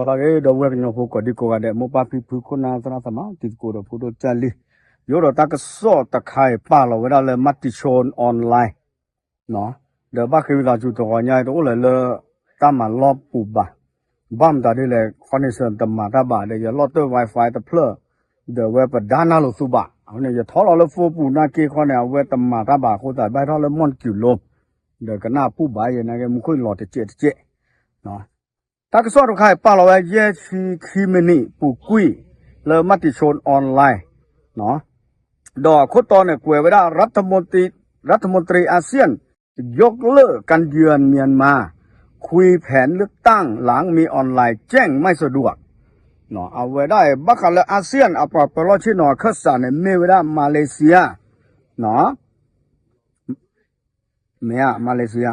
လီၤဂ့ၤ ဒီပုၢ်ဝဲၢ်ကညီဖိကိးဒံကိးဂၤဒဲး မိၢ်ပၢ်ဖံဖု ခိၣ်နၢ်သရၣ်သမါ တံၤသကိးဒီးဖိဒိၣ်ကၢ်လံ, ယအိၣ်ဒီးတၢ်ကစီၣ်တခါအံၤပာ်လီၤဝဲဒၣ်လၢ Matichon Online ဒီးဘၣ်ဃ့ဝံသးစူၤတဂီၤညါအံၤ တအိၣ်လၢၤလၢတၢ်မၤလီၢ်ပူၤဘၣ်. ဘၣ်မတၤဒ်လဲၣ် connection တမၤတၢ်ဘၣ်ဒီး ယလီၢ်တၢၢ် Wi-Fi တဖျၢၣ် ဒီးအဝဲပဒါနၢ်လိာ်သူဘၣ်. အဃိန့ၣ် ယထီၣ်လီၤလၢ phone ပူၤနာ်က့ခီန့ၣ် အဝဲတမၤတၢ်ဘၣ်အဃိသတး ဘၣ်ဟဲထီၣ်လၢ မီၢ်နကုၤလိ ဒီးကနၣ်ပူၣ်ဘၣ်ယဲနာ်က့ မူခိၣ်လီၤတစဲးတစဲး တၢ်ကစီၣ်တခါအံၤပာ်လီၤဝဲယဲၢ်ဆံခံမံးနံးပူၤကွံာ် လၢ Matichon Online ဒီးအခိၣ်တီန့ၣ် ကွဲးဝဲဒၣ် รัฐมนตรี รัฐมนตรีอาเซียน ยกเลิกการเยือนเมียนมา คุยแผนเลือกตั้งหลังมีออนไลน์แจ้งไม่สะดวก အဝဲဒၣ်အံၤ ဘၣ်ဃးလၢ ASEAN အပှၤပၢၤလီၢ်ဆ့ၣ်နီၤအခၢၣ်စးန့ၣ် မ့ၢ်ဝဲဒၣ် Malaysia မ့ၢ်ဧါ Malaysia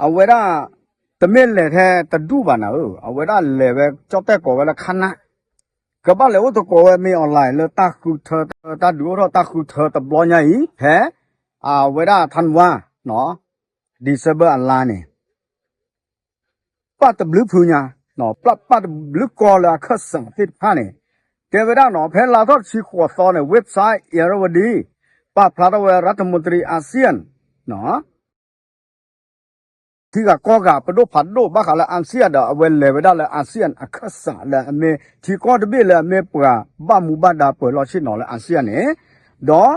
အဝဲဒၣ် တမ့ၢ်လဲၤထဲတဒူၣ်ဘၣ်နၤဧၢ, အဝဲဒၣ်လဲၤဝဲ ကၠီၣ်တဲၣ်ကိးဝဲလၢ ခနၣ်, ကဘၣ်လဲၤအိၣ်သကိးဝဲ မင်းအောင်လှိုင် လၢတၢ်ဃုထၢ တၢ်ဒုးအိၣ်ထီၣ်တၢ်ဃုထၢတဘျီညါအံၤ ဖဲ အဝဲဒၣ် ထါနဝါ December အလါန့ၣ် ပာ်တဘျုးဖုညါ, ပာ်တဘျုးကီၢ်လၢအခၢၣ်စးသ့ၣ်တဖၣ်န့ၣ် တဲဝဲဒၣ်နီၤ ဖဲလါထီၣ်တဆံဃိးသီန့ၣ် website Irrawaddy ပာ်ဖျါထီၣ်ဝဲ รัฐมนตรีอาเซียน ထံဂၤကီၢ်ဂၤပဒိၣ်ဖးဒိၣ်ဘၣ်ဃးလၢ ASEAN ဒီး အဝဲလဲၤဝဲဒၣ်လၢ ASEAN အခၢၣ်စးလၢအမ့ၢ် ထံကီၢ်တဘ့ၣ်လၢအမ့ၢ်ပှၤဘၣ်မူဘၣ်ဒါပၢၤလီၢ်ဆ့ၣ်နီၤလၢ ASEAN န့ၣ်, ဒီး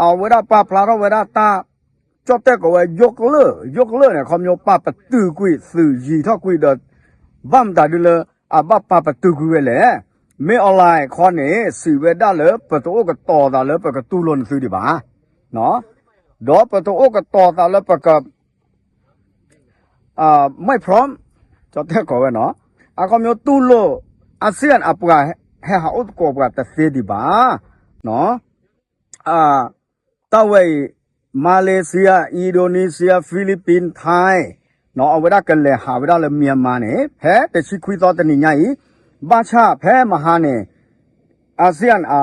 အဝဲဒၣ်ပာ်ဖျါထီၣ်ဝဲဒၣ်တၢ် ကၠီၣ်တဲၣ်ကိးဝဲ ယိကလၢၢ် ယိကလၢၢ်န့ၣ် ခီဖျိပာ်ပတုာ်ကွံာ် သုးယံၤထီၣ်ကွံာ်ဒီး ဘၣ်မတၤဒ်လၢ အဘၣ်ပာ်ပတုာ်ကွံာ်ဝဲလဲၣ်. Main Online ခီန့ၣ် စံးဝဲဒၣ်လၢ ပတအိၣ်ကတီၤသးလၢပကတူၢ်လိာ်နသုဒံးဘၣ် ဒီးပတအိၣ်ကတီၤသးလၢပက ไม่พร้อม ကၠီၣ်တဲၣ်ကိးဝဲနီၤ အခီပညီတူၢ်လိာ် ASEAN အပှၤဟဲဟးအိၣ်သကိးပှၤတသ့ဒံးဘၣ် တၢ်ဝဲအံၤ Malaysia Indonesia Philippines Thai အဝဲဒၣ်ကလဲၤဟးဝဲဒၣ်လၢ Myanmar န့ၣ် ဖဲတဆံခွံသီတနံၤညါအံၤ ဘၣ်ဆၣ်ဖဲမဟါန့ၣ် ASEAN အ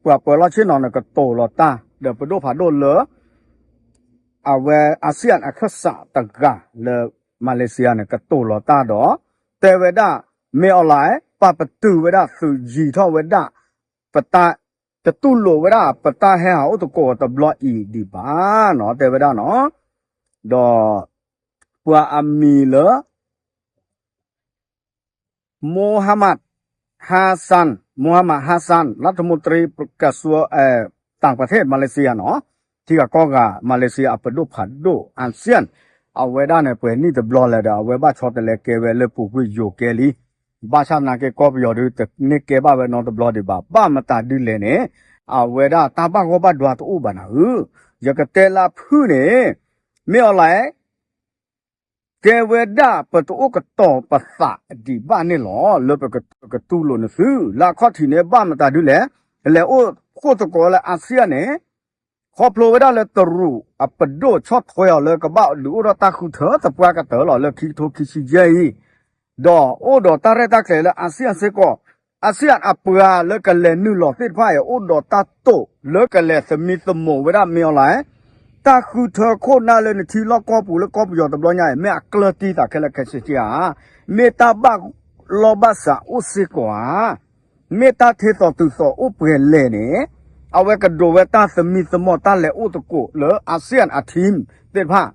ပှၤပၢၤလီၢ်ဆ့ၣ်နီၤန့ၣ် ကတိၤလီၤတၢ်ဒီးပဒိၣ်ဖးဒိၣ်လၢ အဝဲ ASEAN အခၢၣ်စးတဂၤလၢ Malaysia န့ၣ် ကတိၤလီၤတၢ်ဒီး တဲဝဲဒၣ် Main Online ပာ်ပတုာ်ဝဲဒၣ် သုးယံၤထီၣ်ဝဲဒၣ် ပတၢ် တတူၢ်လိာ်ဝဲဒၣ် ပတၢ်ဟဲဟးအိၣ်သကိးတဘျီအံၤဒံးဘၣ်နီၤ တဲဝဲဒၣ်နီၤ ဒီး ပှၤအမံၤလၢ Mohammad Hasan Mohammad Hasan รัฐมนตรีกระทรวงเอ่อต่างประเทศมาเลเซียနီၤ ထံဂၤကီၢ်ဂၤ Malaysia အပဒိၣ်ဖးဒိၣ် ASEAN အဝဲဒၣ်န့ၣ် ပှဲၤနံၣ်တဘျီလဲၣ်ဒီး အဝဲဘၣ်ဆီတလဲကဲဝဲလၢပူၤကွံာ်ယိၤကဲလံ ဘၣ်ဆၣ်သနာ်က့ကီၢ်ပယီၤဒုးတန့ၢ်ကဲဘၣ်ဝဲနီတဘျီဒံးဘၣ် ဘၣ်မတၤဒ်လဲၣ်န့ၣ် အဝဲဒၣ်တၢ်ဘၣ်ဂီၢ်ဘၣ်ဒွါတအိၣ်ဘၣ်နၤဧၢ, ယကတဲလၢအဖုၣ်န့ၣ် မ့ၢ်အီၤလဲၣ် ကဲဝဲဒၣ်ပတအိၣ်ကတီၤပသးဒံးဘၣ်န့ၣ်လီၤ. လၢပကကတူၢ်လိာ်နသု လၢအခီၣ်ထံးန့ၣ် ဘၣ်မတၤဒ်လဲၣ်, လဲၤအိၣ်ဃိၣ်သကိးလၢ ASEAN န့ၣ် ခီဖျိဝဲဒၣ်လၢတရူးအပဒိၣ်ဆီၣ်ထွဲအီၤလၢကဘၣ်ဒုးအိၣ်ထီၣ်တၢ်ဃုထၢသပှၢ်ကတၢၢ်လီၤ လၢခံကထိခံဆံယဲၢ်အံၤ, ဒီးအိၣ်ဒီးတၢ်ရဲၣ်တၢ်ကျဲၤလၢ ASEAN စ့ၢ်ကီး, ASEAN အပှၤလၢကလဲၤနုာ်လီၤသ့ၣ်တဖၣ်အံၤ အိၣ်ဒီးတၢ်တိာ်လၢကလဲၤသမံသမိးဝဲဒၣ် မ့ၢ်အီၤလဲၣ် တၢ်ဃုထၢခိၣ်နၢ်လၢနထံလီၢ်ကီၢ်ပူၤလၢကီၢ်ပယီၤတဘျီညါအံၤ မ့ၢ်အကျၢၤတံၢ်သးခဲလၢာ်ခဲဆ့ဧါ, မ့ၢ်တၢ်ဘၣ်လီၢ်ဘၣ်စးအိၣ်စ့ၢ်ကီးဧါ, မ့ၢ်တၢ်ထ့သိးတုၤသိးအိၣ်ပှဲၤလဲၣ်န့ၣ်, အဝဲကဒိးဝဲတၢ်သမံသမိးတၢ်လဲၤအိၣ်သကိးလၢ ASEAN အ team သ့ၣ်တဖၣ်,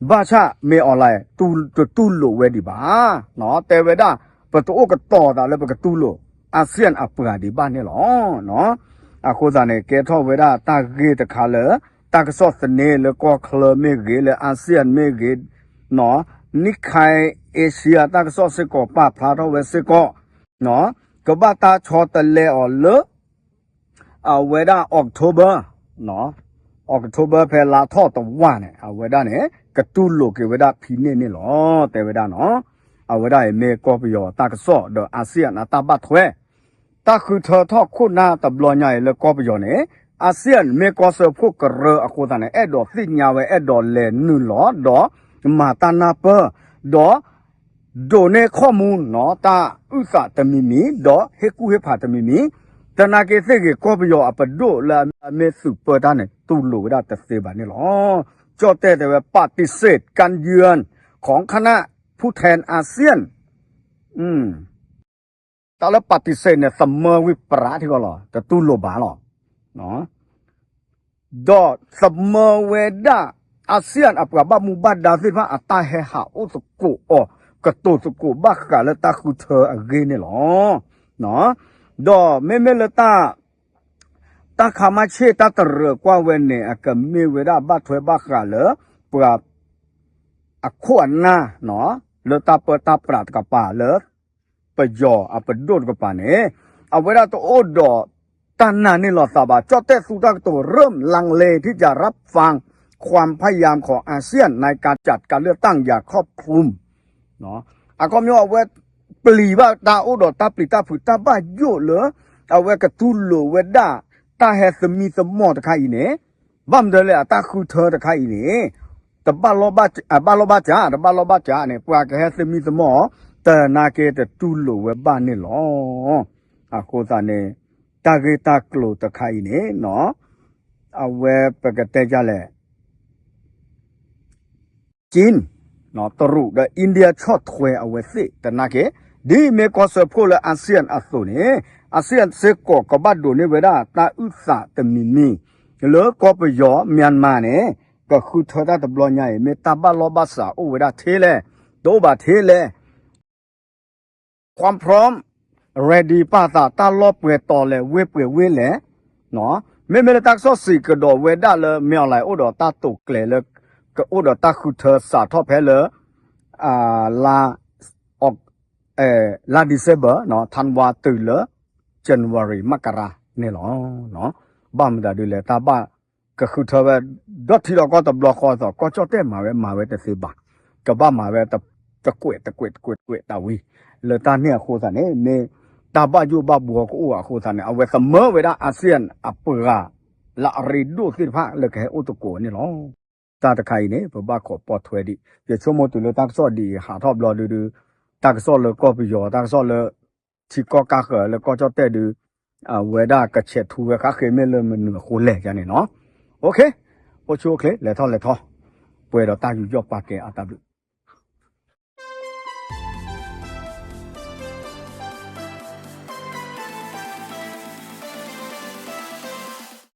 ဘၣ်ဆၣ် မ့ၢ်အီၤလဲၣ် တတူၢ်လိာ်ဝဲဒံးဘၣ်, တဲဝဲဒၣ် ပတအိၣ်ကတီၤသးလၢပကတူၢ်လိာ် ASEAN အပှၤဒံးဘၣ်န့ၣ်လီၤ. အဃိသတးန့ၣ် ကဲထီၣ်ဝဲဒၣ်တၢ်ဂ့ၢ်တခါလၢ တၢ်ကစီၣ်သန့လၢကီၢ်ချၢမ့ၢ်ဂ့ၤ လၢ ASEAN မ့ၢ်ဂ့ၤ, Nikkei Asia တၢ်ကစီၣ်စ့ၢ်ကီးပာ်ဖျါထီၣ်ဝဲစ့ၢ်ကီး, ကဘၣ်တၢ်ဆီတလဲအီၤလၢ အဝဲဒၣ် October, October ဖဲလါထီၣ်တဝၢ်န့ၣ် အဝဲဒၣ်န့ၣ် ကတူၢ်လိာ်က့ၤဝဲဒၣ်ဖံးန့ၢ်န့ၣ်လီၤ တဲဝဲဒၣ်နီၤ. အဝဲဒၣ်အံၤမ့ၢ်ကီၢ်ပယီၤတၢ်ကစီၣ်ဒီး ASEAN အတၢ်ဘၣ်ထွဲ တၢ်ဃုထၢထီၣ်ခိၣ်နၢ်တဘျီညါအံၤလၢကီၢ်ပယီၤန့ၣ် ASEAN မ့ၢ်ကီၢ်စၢဖှိၣ်ကရၢအဃိသတးန့ၣ် အဲၣ်ဒိးသ့ၣ်ညါဝဲ အဲၣ်ဒိးလဲၤနုာ်လီၤ ဒီးမၤတၢ်နၢ်ပၢၢ် ဒီး ဒိးန့ၢ် ข้อมูล နီၤ တၢ်အုၣ်သးတမံၤမံၤ ဒီးဟ့ၣ်ကူၣ်ဟ့ၣ်ဖးတမံၤမံၤ, သနာ်က့သ့ၣ်ဂ့ၤ ကီၢ်ပယီၤအပဒိၣ်လၢအမ့ၢ်သုးပၢတၢ်န့ၣ် တူၢ်လိာ်ဝဲဒၣ်တသ့ဘၣ်န့ၣ်လီၤ. ကၠီၣ်တဲၣ်တဲဝဲ ပၣ်တံၣ်စ့ၣ် การเยือน ของคณะ ผู้แทนอาเซียน တၢ်လၢ ပၣ်တံၣ်စ့း န့ၣ် သမၢဝံၤပြးထံကီၢ်လီၤ တတူၢ်လိာ်ဘၣ်လီၤ. ဒီးသမၢဝဲဒၣ် အၣ်စံၣ်ယၣ် အပှၤဘၣ်မူဘၣ်ဒါသ့ၣ်တဖၣ် အတၢ်ဟဲဟးအိၣ်သကိးအီၤ ကတိၤသကိးဘၣ်ဃးလၢတၢ်ဃုထၢအဂ့ၢ်န့ၣ်လီၤ. ဒီးမ့မ့ၢ်လၢတၢ် တၢ်ခါမါဆ့ၣ်တၢ်တရၢၣ်ကွၢ်ဝဲန့ၣ် အကမ့ၢ်ဝဲဒၣ်ဘၣ်ထွဲဘၣ်ဃးလၢ ပှၤ အခိၣ်အနၢ် လၢတၢ်ပၢတၢ်ပြးတကပၤလၢ ပယီၤအပဒိၣ်တကပၤန့ၣ် အဝဲဒၣ်တအိၣ်ဒီးတၢ်နာ်န့ၢ်လီၤသးဘၣ် ကၠီၣ်တဲၣ်သူတၢ်ကတိၤ เริ่มลังเลที่จะรับฟังความพยายามของอาเซียนในการจัดการเลือกตั้งอย่างครอบคลุม အခီပညီအဝဲ ပျံၤဘၣ်တၢ်အိၣ်ဒီးတၢ်ပျံၤတၢ်ဖုးတၢ်ဘၣ်ယိၣ်လၢ အဝဲကတူၢ်လိာ်ဝဲဒၣ် တၢ်ဟဲသမံသမိးတခါအံၤန့ၣ် ဘၣ်မနုၤလဲၣ် အတၢ်ဃုထၢတခါအံၤန့ၣ် တဘၣ်လီၢ်ဘၣ် ဘၣ်လီၢ်ဘၣ်စး တဘၣ်လီၢ်ဘၣ်စးန့ၣ် ပှၤကဟဲသမံသမိး တနာ်က့တတူၢ်လိာ်ဝဲဘၣ်န့ၣ်လီၤ. အဃိသတးန့ၣ် တၢ်ဂ့ၢ်တၢ်ကျိၤတခါအံၤန့ၣ် အဝဲပကတဲဒ်လဲၣ် ကၠ့ၣ် တရူးဒီး India ဆီၣ်ထွဲအဝဲသ့ၣ်တနာ်က့ ဒ်မ့ၢ်ကီၢ်စၢဖှိၣ်လၢ อาเซียน အသိးန့ၣ် อาเซียน စ့ၢ်ကီးကဘၣ်ဒိးန့ၢ်ဝဲဒၣ်တၢ်အုၣ်သးတမံၤမံၤ လၢကီၢ်ပယီၤ Myanmar န့ၣ် ကဃုထၢတၢ်တဘျီညါအံၤ မ့ၢ်တၢ်ဘၣ်လီၢ်ဘၣ်စးအိၣ်ဝဲဒၣ်ထဲလဲၣ် တအိၣ်ဘၣ်ထဲလဲၣ် ความพร้อม ready ပာ်သး တၢ်လီၢ်ပှဲၤတီၤလဲၣ် ဝ့ၢ်ပှဲၤဝ့ၢ်လဲၣ် မ့မ့ၢ်လၢတၢ်ကစီၣ်စံးကဒီးဝဲဒၣ်လၢ မ့ၢ်အီၤလဲၣ် အိၣ်ဒီးတၢ်တိာ်ကျဲၤလၢ ကအိၣ်ဒီးတၢ်ဃုထၢစးထီၣ်ဖဲလၢ လါ လါ December ထါနဝါတုၤလၢ January မကရၤန့ၣ်လီၤ. ဘၣ်မတၤဒ်လဲၣ် တၢ်ဘၣ်ကဃုထၢဝဲ ဒီးထံဒီးကီၢ်တဘျီဃီအသိး ကီၢ်ကၠီၣ်တဲၣ်မၤဝဲမၤဝဲတသ့ဘၣ် ကဘၣ်မၤဝဲ တကွဲးတကွဲးတကွဲးတကွဲးတၢ်ဝံၤ လၢတၢ်န့ၣ်အဃိသတးန့ၣ် မ့ၢ်တၢ်ဘၣ်ယိၣ်ဘၣ်ဘှီကအိၣ်အဃိသတးန့ၣ် အဝဲသမၢဝဲဒၣ် อาเซียน အပှၤ လၢအရ့ဒိၣ်သ့ၣ်တဖၣ်လၢကဟဲအိၣ်သကိးန့ၣ်လီၤ. တၢ်တခါအံၤန့ၣ် ပဘၣ်ခိးပိာ်ထွဲဒံး ယဆိကမိၣ်တုၤလၢတၢ်ကစီၣ်ဒ်အံၤဟးထီၣ်ဘျီဒုဒု တၢ်ကစီၣ်လၢကီၢ်ပယီၤ တၢ်ကစီၣ်လၢထံကီၢ်ကၢ်ဃၢၤလၢကီၢ်ကၠီၣ်တဲၣ်ဒု အဝဲဒၣ်ကဆဲးထူဝဲဃါဃ့မ့ၢ်လၢမနုၤအဃိလဲၣ်ယါန့ၣ်နီၤ. အိၣ်ဆူၣ်အိၣ်ချ့ လဲၤထီၣ်လဲၤထီ ပှဲၤဒီးတၢ်ယူးယီၣ်ပာ်ကဲအတၢ်ဘျုး